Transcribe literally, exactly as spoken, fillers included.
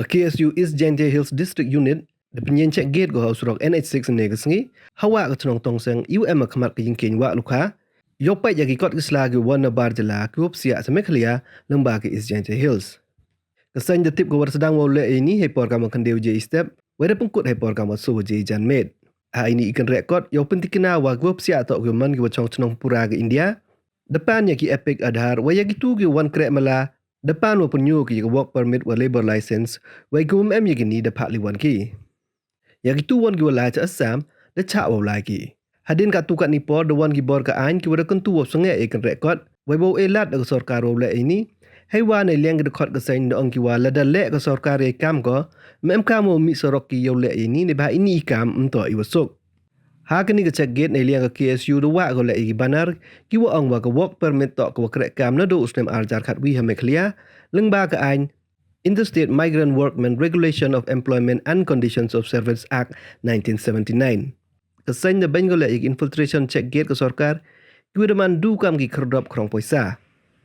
Ka K S U East Jaintia Hills District Unit da pynyeng check gate ko ha u surok N H six ne ka sngi, hawa ka chnong Tongseng, iwa em ha khmat ka jingkieñ wah lukha, yow peit ya ki kot ki sla ki wan na bar jylla ki wa psiah cha Meghalaya, lyngba ka East Jaintia Hills. Ka seng da tip ka wa da sdang wow leh ya ini hei por kam wa khyndai waje i step, wei da pynkut hei por kam wa soo waje i janmiet. Ha ini i kynreh kot, yow pyntikna wa ki wa psiah toh ki wa man ki wa chong chnong pura ka India, da pan ya ki EPIC, Aadhaar, wei ya kitu ki wan kreh mala, da pan wa pynyoo ki ya ka work permit wa labour license, wei ki wa em ya kini da phah liwan ki. Ya kitu wan ki wa lai cha Assam, da chah wow lai ki. Hadien katu katni por, da wan ki bor ka aiñ ki wa da kyntu wow sangeh ya i kynreh kot, wei wow e lad da ka sorkar wow leh ya ini. Heiwa neiliang ki dkhot ka seng da ong ki wa lada leh ka sorkar ya i kam ko, ym emkam wow mih surok ki yow leh ya ini, neibhah ini i kam ym toh i wa suk. Ha kani ka check gate, neiliang ka K S U da wah ko leh ya ki banner ki wa ong wa ka work permit toh ka wa kreh kam nadooh u snem ar hajar khatwi ha Meghalaya, lyngba ka aiñ Interstate Migrant Workmen Regulation of Employment and Conditions of Service Act nineteen seventy-nine. Ka seng da beiñ ko leh ya ki infiltration check gate ka sorkar, ki wa da man du kam ki khyrdop khrong poisa.